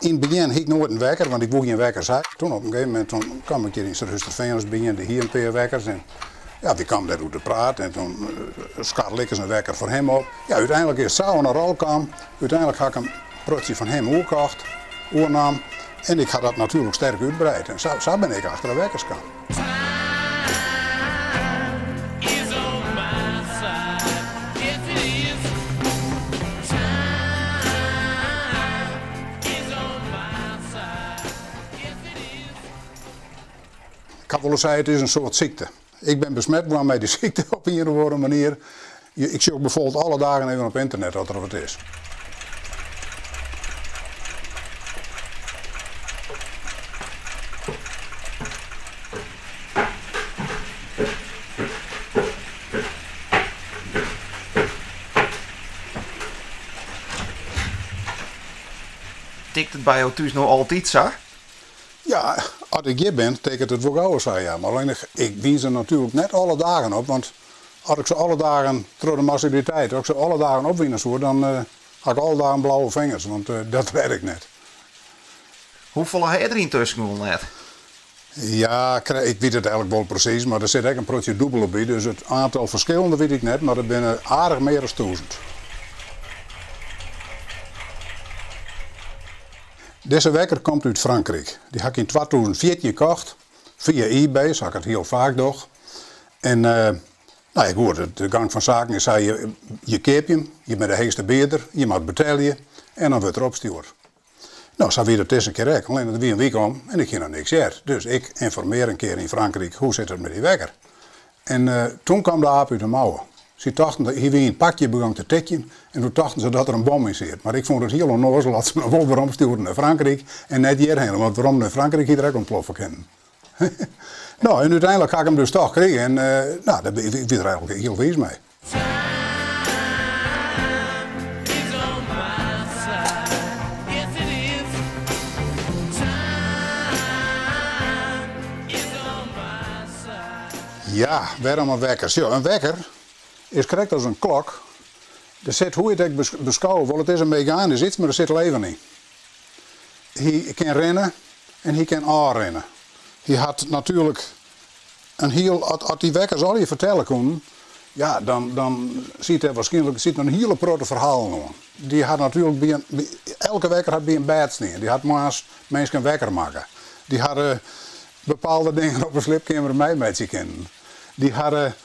Yn it begjin hie ik noait in wekker, want ik woe gjin wekkers ha. Toen op in gegeven momint toen kaam ik hjir yn Surhústerfean by ien, dy hie in pear wekkers en ja, wy kamen dêr oer te praat en toen skarrele ik ris in wekker foar him op. Ja, úteinlik is it sa oan 'e rol kaam. Úteinlik ha ik in protsje fan him oerkocht, oernaam en ik ha dat natuerlik sterk útbreid en sa, sa bin ik achter de wekkers kaam. Ik ha wolris sein, it is in soart sykte. Ik bin besmet woarn mei dy sykte op ien of oare manier. Ik sjoch bijvoorbeeld alle dagen even op ynternet oft der wat is. Tikt it by jo thús no altyd sa? Ja, as ik hjir bin, tikket it wol gauwer sa, ja. Mar allinnich, ik wyn se natuerlik net alle dagen op, want as ik se alle dagen, troch de massiviteit, as ik se alle dagen opwine soe, dan ha ik alle dagen blauwe fingers, want dat rêd ik net. Hoefolle ha je der yntusken wol net? Ja, ik wit it eigenlik wol presys, mar der sit ek in protsje dûbele by, dus it oantal ferskillende wit ik net, mar it binne aardich mear as tûzen. Dizze wekker komt út Frankryk. Dy ha ik yn 2014 kocht, fia eBay, sa't ik it hiel faak doch. En nou ja, goed, de gang fan saken is sa, je keapje him, je binne de heechste bieder, je moatte betelje en dan wurdt er opstjoerd. No, sa wie dat dizze kear ek, allinnich der wie in wike om en ik hie noch niks heard. Dus ik ynformearre in kear yn Frankryk, hoe sit it mei dy wekker? En toen kwam de aap út de mouwe. Sy tochten, hy wie yn it pakje begûn te tikjen en doe tochten se dat der in bom yn siet. Mar ik fûn it hiel ûnnoazel dat se him wol weromstjoerden nei Frankryk en net hjirhinne, want werom nei Frankryk hie er ek ûntploffe kinnen. No, en úteinlik ha ik him dus toch krigen en no, dêr wie ik der eigenlik hiel wiis mei. Ja, wêrom in wekker? Sjoch, in wekker is krekt as in klok. Der sit, hoe je it ek beskôgje wol, it is in meganysk iets, mar der sit leven yn. Hy kin rinne en hy kin ôfrinne. Hy hat natuerlik in hiel, as dy wekkers allegear fertelle koenen, ja, dan, dan siet der waarskynlik siet in hiele protte ferhalen oan. Dy hat natuerlik by in, by, elke wekker hat by in bêd stien. Dy hat moarns minsken wekker makke. Dy hadden bepaalde dingen op 'e sliepkeamer meimeitsje kinnen. Dy hadden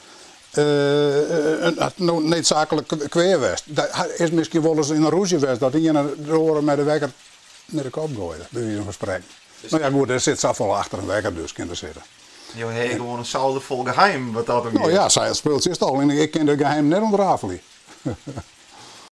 no needsaaklik kwea west. Dat is miskien wolris yn in rûzje west dat de iene de oare mei de wekker nei de kop goaide, by wize fan sprekken. No ja, goed, der sit safolle achter in wekker, dus kin der sitte. Jo hawwe gewoan in souder fol geheim wat dat oangiet. No ja, sa it spultsje is it al. Ik kin de geheim net ûntrafelje.